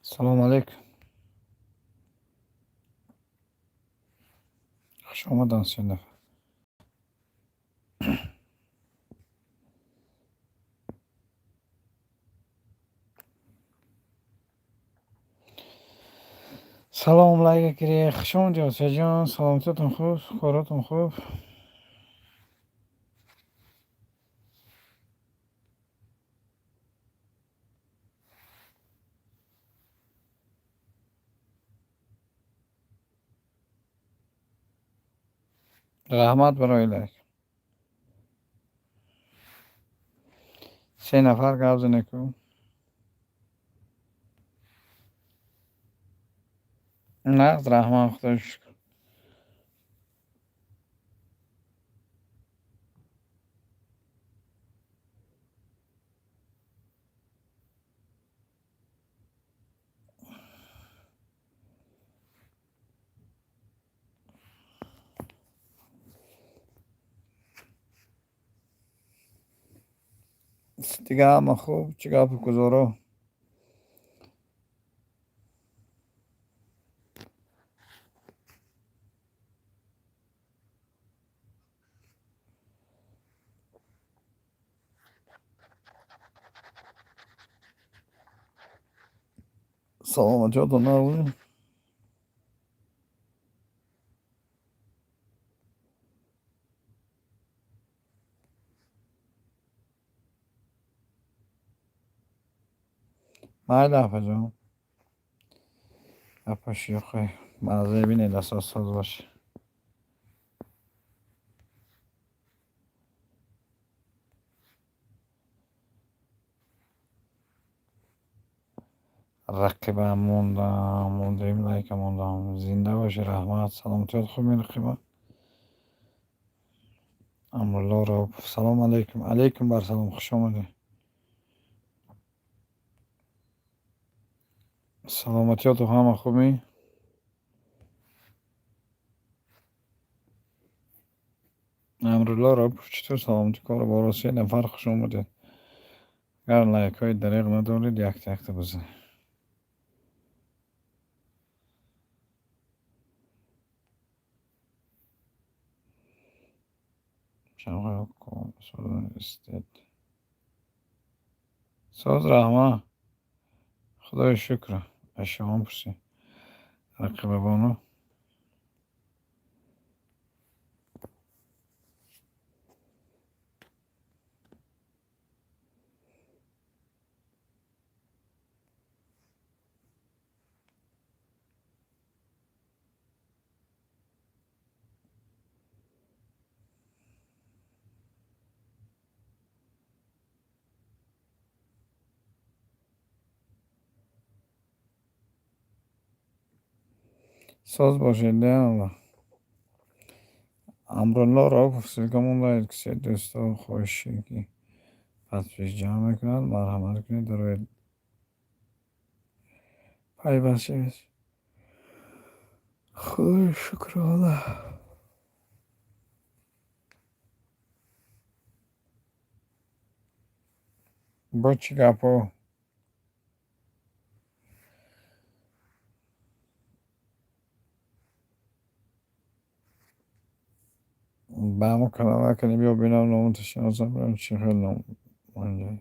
Салому алейкум. Хуш омадан се нафар. Салом, лайка кирӣ. Хуш омадӣ, Осияҷон. Саломатиятон хуб, коротон хуб? Раҳмат барои лайк. Се нафар гап занеку. Нағз, раҳмат, худои шукр. Дига ҳама хуб, чӣ гапу гузоро? Саломатиётон нағз? Майли, апаҷон. Апа шӯхӣ. Маззае бинед, асос соз бошед. Рақибам мондам, мондаим, лайка мондам. Зинда бошӣ, раҳмат. Саломатиёт хуб, рақиба? Амрулло Раупов. Салому алейкум. Алейкум бар салом, хуш омадӣ. Саломатиёту ҳама хубӣ? Амрулло Раупов, чӣ тур саломатӣ, кору боро? Се нафар, хуш омадед. Агар лайкҳои дареғ надоред, якта якта бизанед. Соз, раҳмат. Худои шукр. Аз шумо пурсем. Рақибабону. Соз бошед, алла. Амрулло Раупов, ссылка мондаед, кисе дӯсто хоҳише ки подпись ҷамъ мекунад, марҳамат кунед, дароед, пайваст шавед. Худои шукр, Аллоҳ. Бо чӣ гапҳо? Ба ҳамон канал накунӣ, биё бинам, номато шиносам, бинам чӣ хел ном мондаӣ.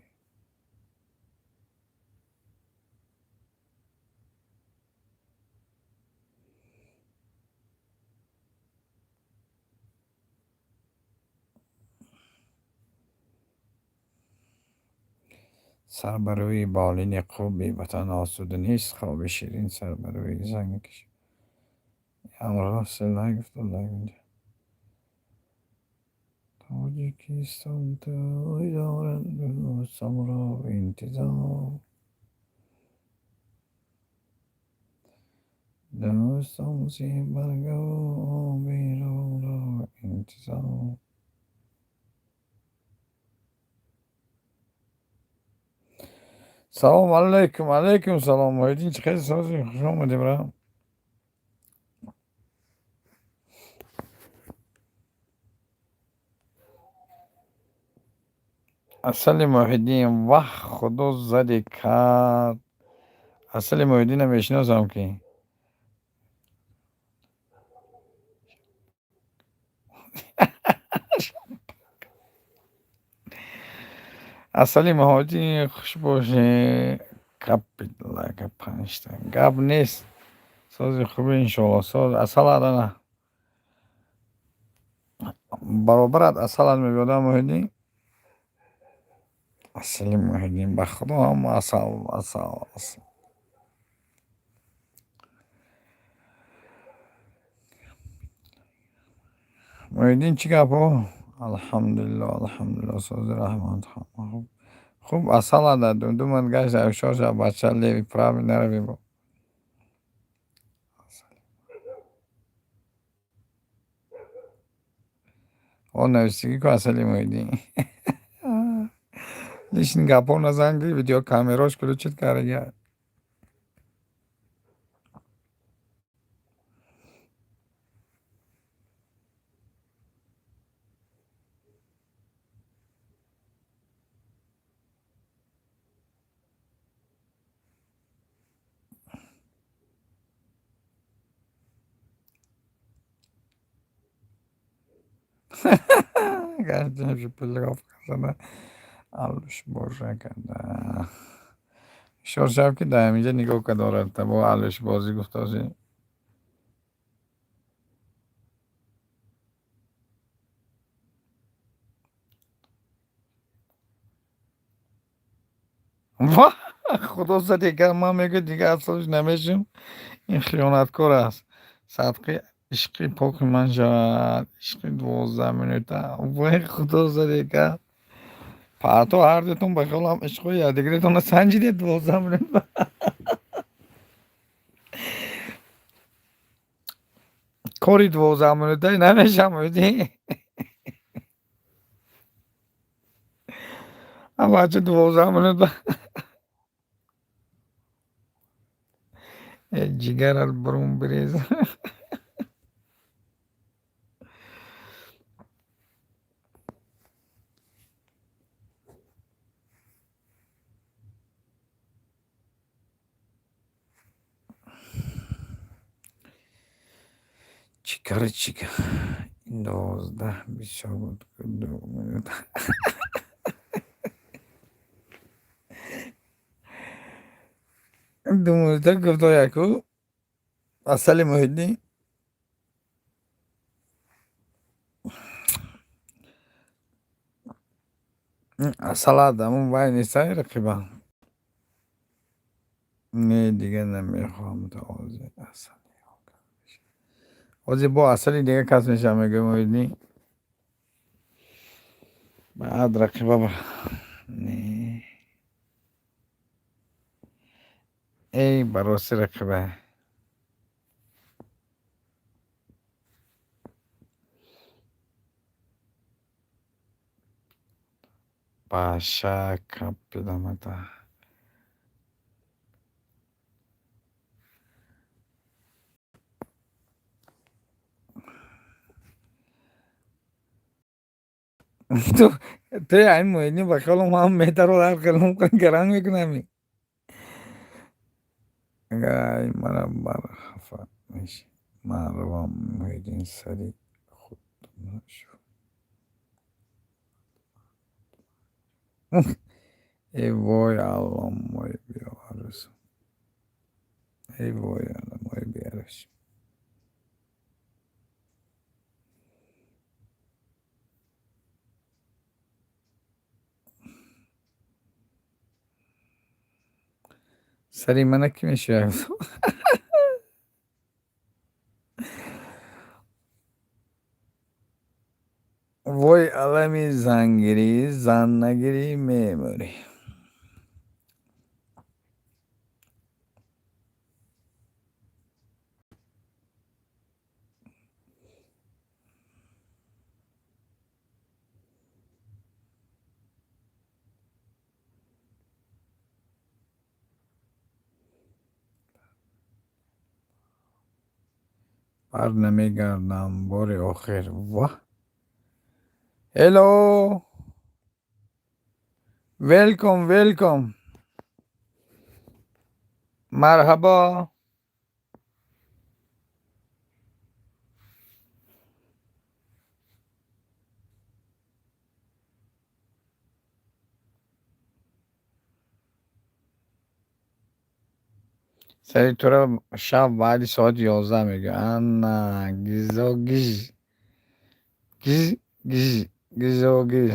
Сар ба рӯи болини хуб беватан осуда нест, хоби ширин сар ба рӯи занг кашид. Амрулло лайк гуфтам, лайк инҷа. Тоҷикистон той дорад дӯстонро интизор. Дӯстон сипаргаву обироро интизор. Салому алейкум, алейкум салом. Муҳиддин, чӣ хел, созӣ? Хуш омадӣ, бра. Асали Муҳиддин, ваҳ, худо зади кард. Асали Муҳиддина мешиносам ки. Асали Муҳиддин, хуш бошӣ. Капит лайка панҷта. Гап нест. Сози хуби, иншоалло. Соз асал адана. Баробарат асалат мебиёдам, Муҳиддин? Асали Муҳиддин, ба худо, ҳама асал, асал, асал. Муҳиддин, чӣ гапҳо? Алҳамдулилло, алҳамдулилло, сози, раҳмат. Хуб, хуб, асал ада думат гашт, ҳушёр шав, бача, левый, правый наравӣ бо. О, нависигӣ ку, Асали Муҳиддин. Лишний гапҳо назан, ки видеокамерош включить карда. Гаштем, зада аллуш боша карда. Ҳушёр шав, ки дар ҳаминҷа нигоҳ дорад, бо аллушбозӣ гуфтосӣ. Ва худо задега, ман мегӯ, дигар асалш намешим. Ин хиёнаткор аст. Садқи ишқи поки ман шавад. Ишқи 12 минута. Вой, худо задега. Паҳто ҳардутон ба хиёлам ишқҳои якдигаритонро санҷидед 12 минут. Кори 12 минутаи намешам, дӣ. Бача, 12 минут ҷигарат бурун бирез. Чикар, чикар. 12 бисёр буд. 2 минут. 2 минута гуфто яку. Асали Муҳиддин. Асалад ҳамун вай нестай, рақиба. Не, дига намехоҳам то ҳозир асали. Ҳозир бо асали дига кас мешавам, мегӯяд Муҳиддин. Баъд рақиба не. Эй, бароси рақиба. Паша капидамата. Ту ҳамин Муҳиддин, ба хиёлам ҳам метаро ҳар хелом гаранг мекунами. Ай, мана бар хафа мешӣ. Ман равам, Муҳиддин, сари худ нашу. Эй вой, Алло, мой биёрус. Эй вой, Алло, мой биёрус. Сари мана кӣ мешавад? Вой, алами зангирӣ, зан нагирӣ, мемурӣ. Бар намегардам бори охир. Ва. Hello. Welcome, welcome. Марҳабо. Сари туро шаб баъди соати 11 мегӯям. Ана гизо гиж гиж гиж гизо гиж.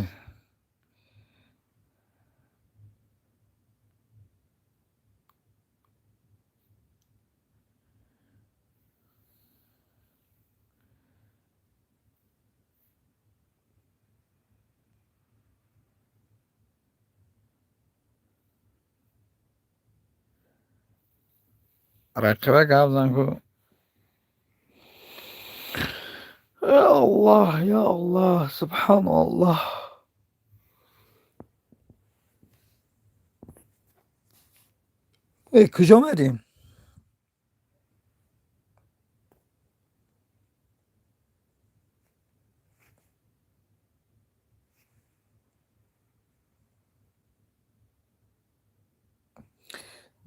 Рақиба гап зан ку. Я Аллоҳ, я Аллоҳ, субҳаналлоҳ. Э, куҷо мерем?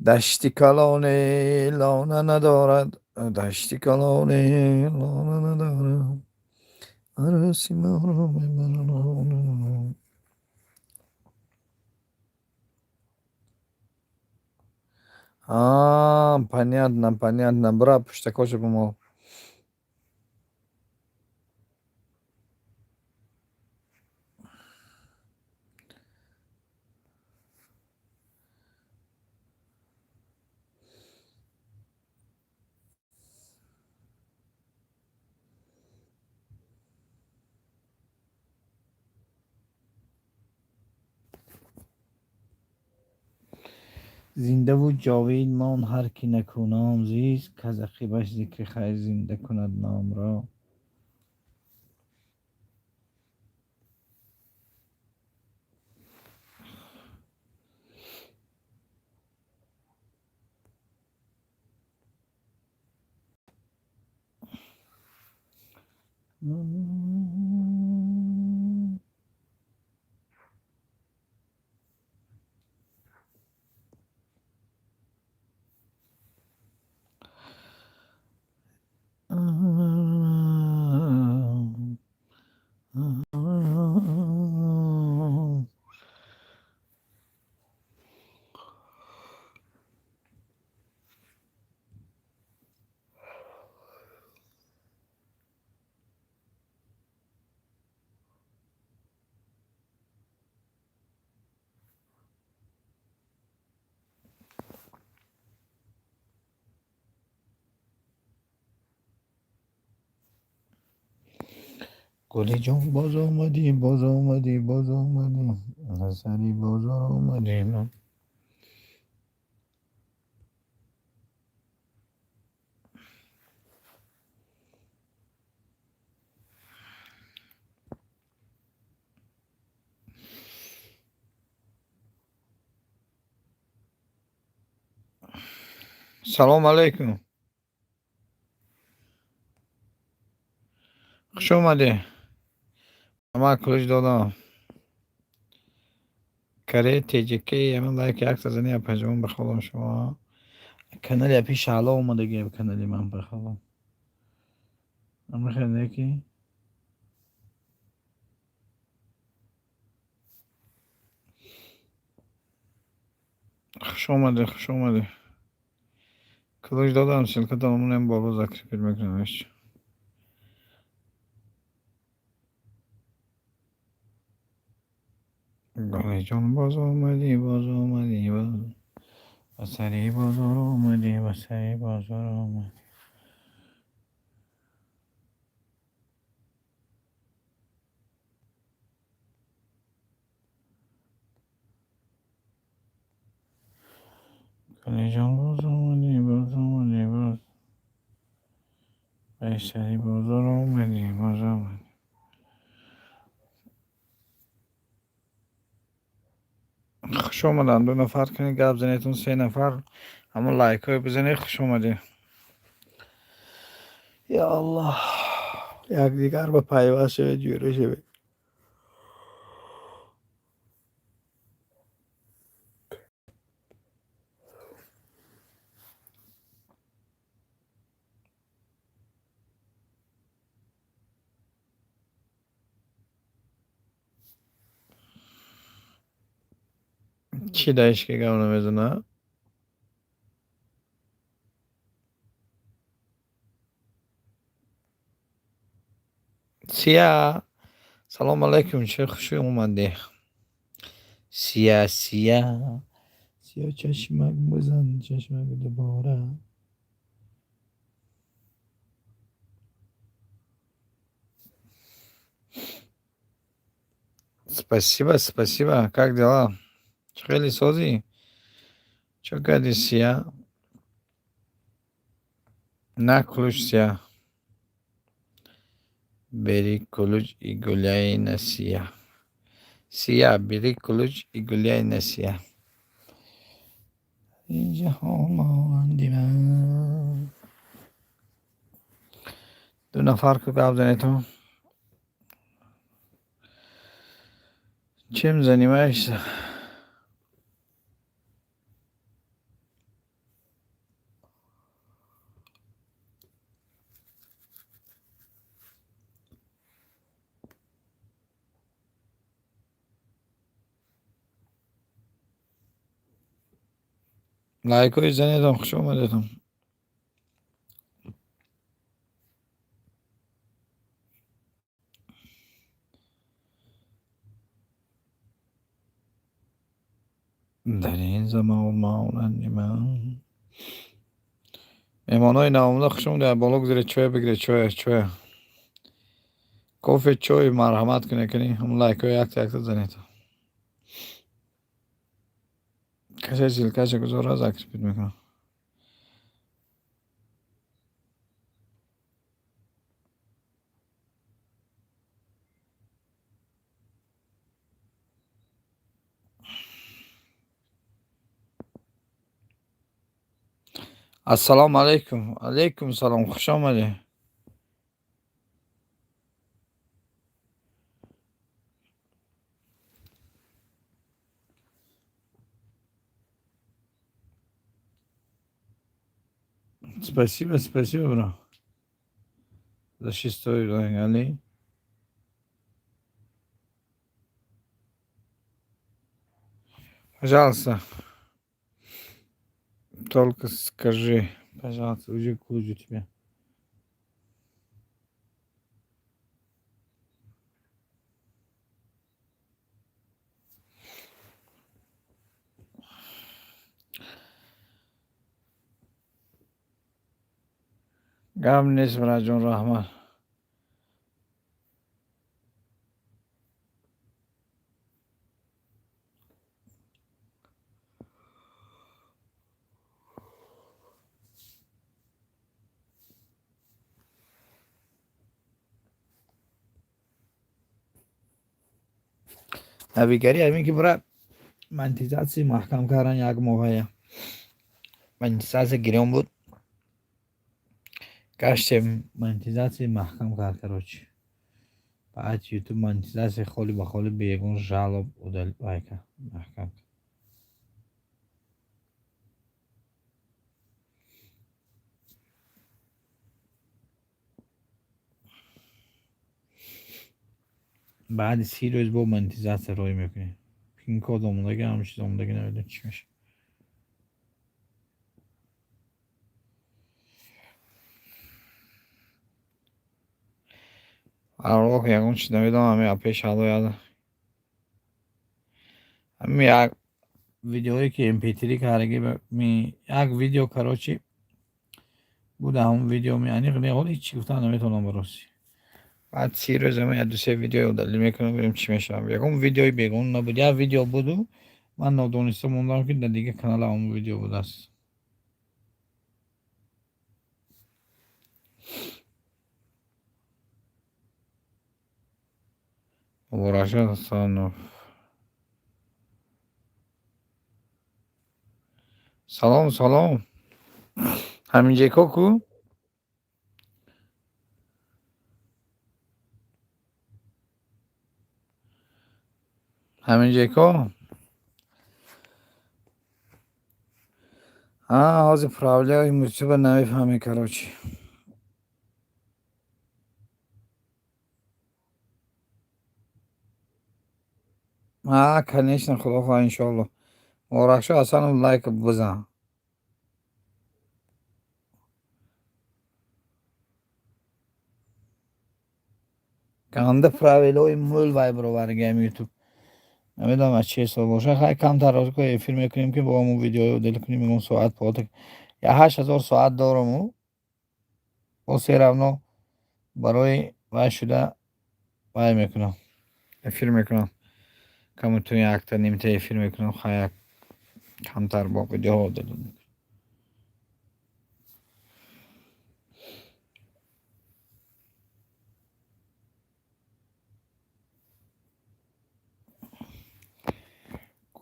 Дашти калоне лона надорад, дашти калоне лона надорад. Арӯси маро мебарад. А, понятно, понятно. Бра, пуштакошо бимол. Зиндаву ҷовид мон ҳар ки некӯном зист, каз ақибаш зикри хайр зинда кунад номро. Гули ҷон, боз омадӣ, боз омадӣ, боз омадӣ, аз сари бозор омадӣ. Салом алейкум. Хуш омадӣ. Ман ключ додам. Каре ТЖК яман лайк якта зани апаҷон бихолам шумо. Канали апи Шаҳло омадагӣ канали ман бихолам. Амихеле ки хуш омадӣ, хуш омадӣ. Ключ додам, ссылка додам, боло закрепить мекунам. Гулиҷон, боз омадӣ, боз омадӣ, боз ба сари бозор омадӣ, ба сари бозор омадӣ. Гулиҷон, боз омадӣ, боз омадӣ, боз ба сари бозор омадӣ, боз омадӣ. Хуш омаданд. Ду нафар кунед гап занедтон, се нафар ҳамон лайкҳое бизанед. Хуш омадед. Я Аллоҳ, якдигар ба пайваст шавед, ҷӯра шавед. Чӣ да ҳечки гап намезанад? Сия, салом алайкум, чӣ хуш омадӣ. Сия, сия, сиё чашмак бизан, чашмак дубора. Спасибо, спасибо. Как дела? Чӣ хеле созӣ? Чо кардӣ, Сия? На ключ, Сия. Бери ключ и гуляй на Сия. Сия, бери ключ и гуляй на Сия. Ин ҷаҳон монанди ман. Ду нафар ку гап занедтон. Чем занимаешься? Лайкҳои занедон, хуш омадедон. Дар ин замон монанди ман. Меҳмонҳои навомада, хуш омадед. Боло гузаред, чоя бигиред, чоя, чоя. Кофе, чой марҳамат кунед, кунӣ. Ҳамн лайкҳои якта якта занед. Касе ссылкаша гузора, закрепить мекунам. Ассалому алайкум. Алайкум салом, хуш омадед. Спасибо, спасибо, бро. За шестой лайк, Али. Пожалуйста. Только скажи, пожалуйста, уже ключ у тебя. Гап нест, браҷон, раҳмат. Навигарӣ ҳамин ки, брат, монетизатсия маҳкам кардан як моҳая. Монетизатсия гирён буд. Гаштем, монетизатсия маҳкам кард, короче. Баъд ютуб монетизатсия холи ба холи бе ягон жалоб вай кард, маҳкам кард. Баъди 30 рӯз бо монетизатсия роҳӣ мекунем. Пин-код омодагӣ, ҳама чиз омодагӣ, намедонам чӣ мешавад. Аллоҳ, ягон чиз намедонам, ҳамин пеш ҳалояд. Ҳамин як видеое ки mp3 кардагӣ, як видео, короче, буда, ҳамон видео ми аниқ не, ҳоло ҳеҷ чӣ гуфтан наметавонам ба ростӣ. Баъд 30 рӯз ҳамин як дусе видео удалить мекунам, бибинем чӣ мешавад. Ягон видеои бегона набуд. Як видео буду, ман нодониста мондам, ки дар дигар канал ҳамон видео будааст. Муборакшод Ҳасанов. Салом, салом. Ҳаминҷеко ку? Ҳаминҷеко? А, ҳозир правилаи ютуба намефаҳмӣ, короче. А, конечно, худо хоҳад, иншоалло. Муборакшо Ҳасанов, лайк бизан. Ганда правилои мӯл вай бароваргаем ютуб. Намедонам, аз чӣ ҳисоб бошад. Хай, камтар эфир мекунем, ки бо ҳамун видеои удалить кунем, ягон соат пота. Я 8000 соат дорому. Бо всё равно барои вай шуда вай мекунам. Эфир мекунам. Камутун якта нимта эфир мекунам. Хай, як камтар бо видеоҳо удалить мекунам.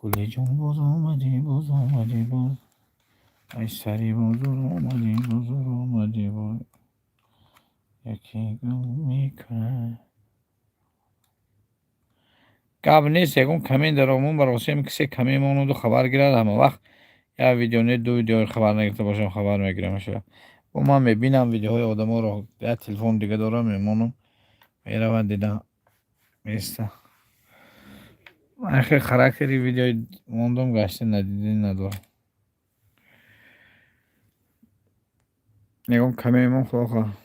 Гулиҷон, боз омадӣ, боз омадӣ, боз. Ай сари бозор омадӣ, бозор омадӣ, вой. Яке гул мекунад. Гап нест, ягон камин даромун баросем, кисе камин монуду хабар гирад ҳама вақт. Як видео не, ду видеои хабар нагирифта бошам, хабар мегирам иншоалло. Бо ман мебинам видеоҳои одаморо, як телефон дига дорам, мемонам, меравад, дида места. Ман хел характери видеои мондум, гашта надидӣ надорам. Ягон камин мон, худо хоҳад.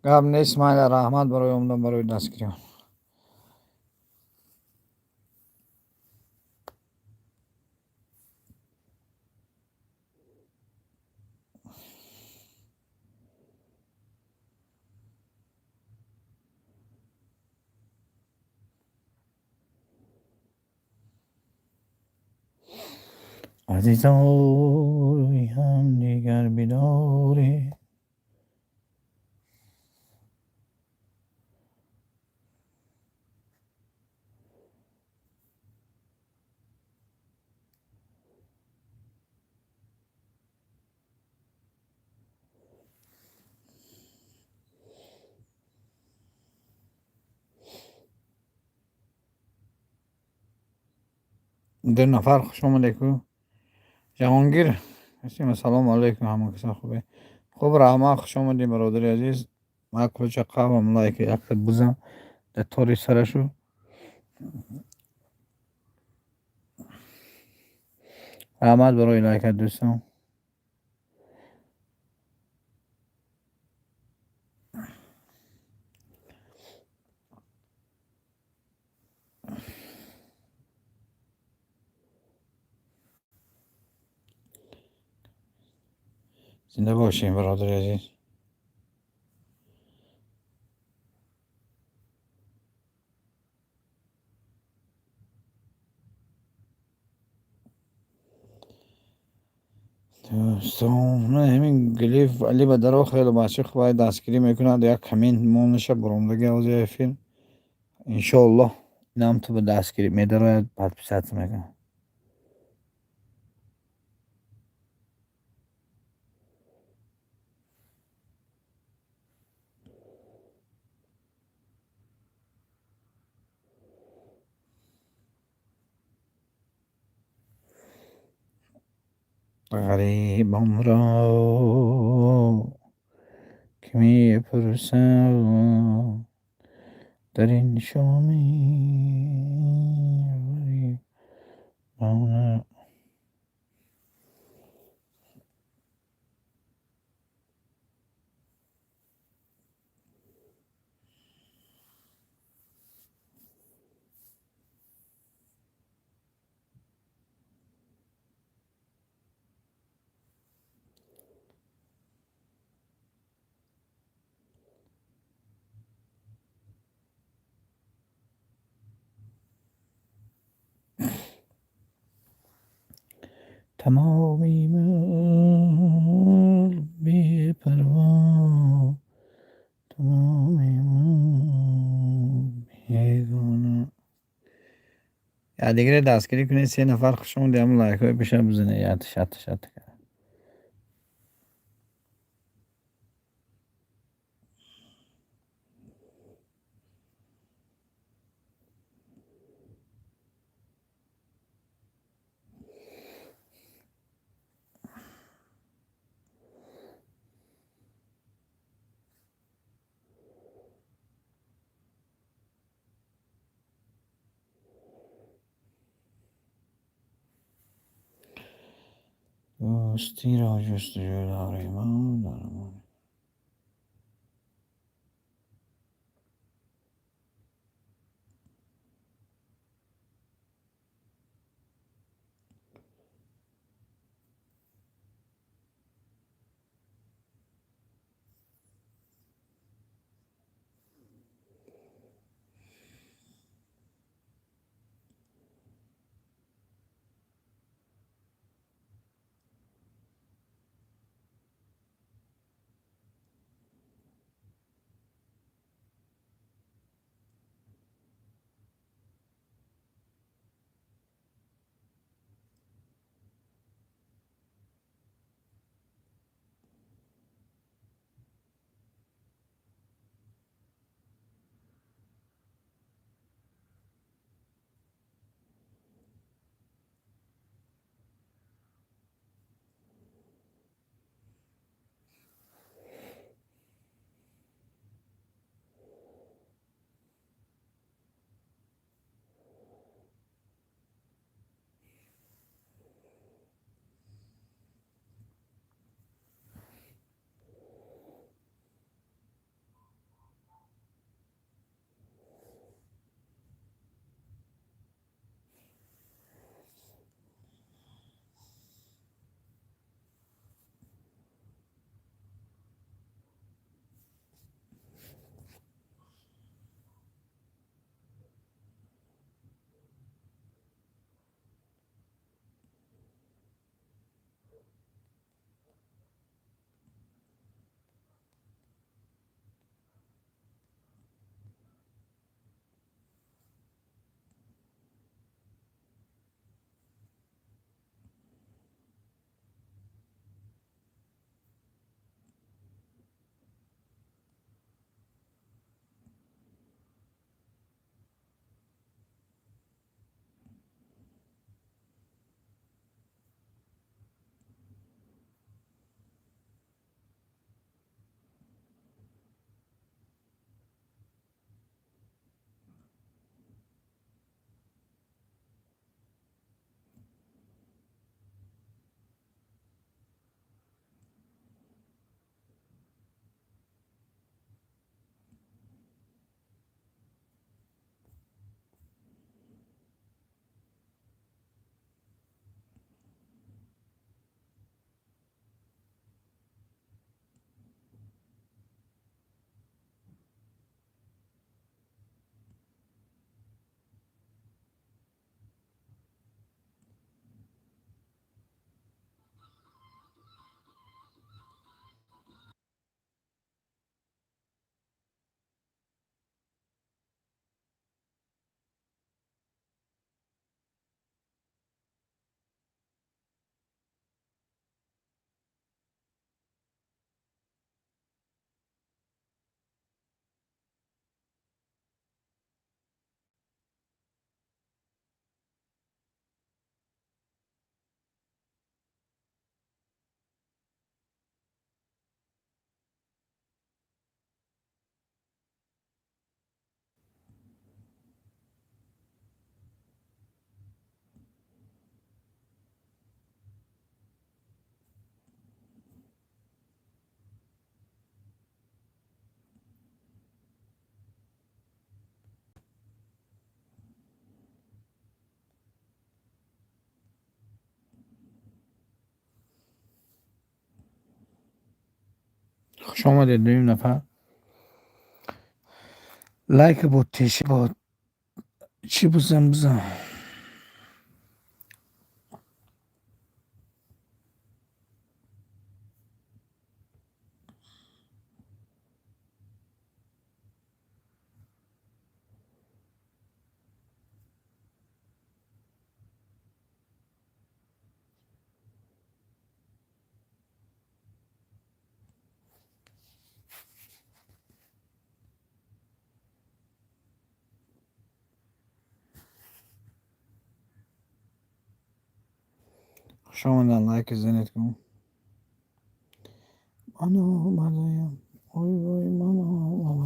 Гап нест, майла, раҳмат барои омадан, барои дастгириҳо. Азизон, рӯи ҳамдигар бидоред. Ду нафар, хуш омадед-ку. Ҷаҳонгир, ассалому алайкум, ҳама каса хубе? Хуб, раҳмат, хуш омадӣ, бародари азиз. Ман кулча қаҳвам, лайк якта бизан дар тори сарашу. Раҳмат барои лайкат, дӯстон. Зинда бошем, бародари азиз. Дӯстон, ҳамин Гулиев Али ба даро хеле бачаи хуб дастгирӣ мекунад. Як коммент монаша буромдаги ҳозир эфир. Иншоаллоҳ, инам ту ба дастгирӣ медарояд, подписаться мекунад. Ғарибонро ки мепурсад дар ин шоми ғарибона. Тамоми мулк бепарво, тамоми мулк бегуноҳ. Якдигаре дастгирӣ кунед, се нафар, хуш омадед, ҳамн лайкҳои пеша бизанед, якта шатта шатта. Дӯстиро ҷустуҷӯ дорем. Хуш омадед, дуюм нафар. Лайк бо теши бо чӣ бузам бузам. Хуш омадан, лайк занед кун. Ман омадаям. Ой вой, ман омадаям.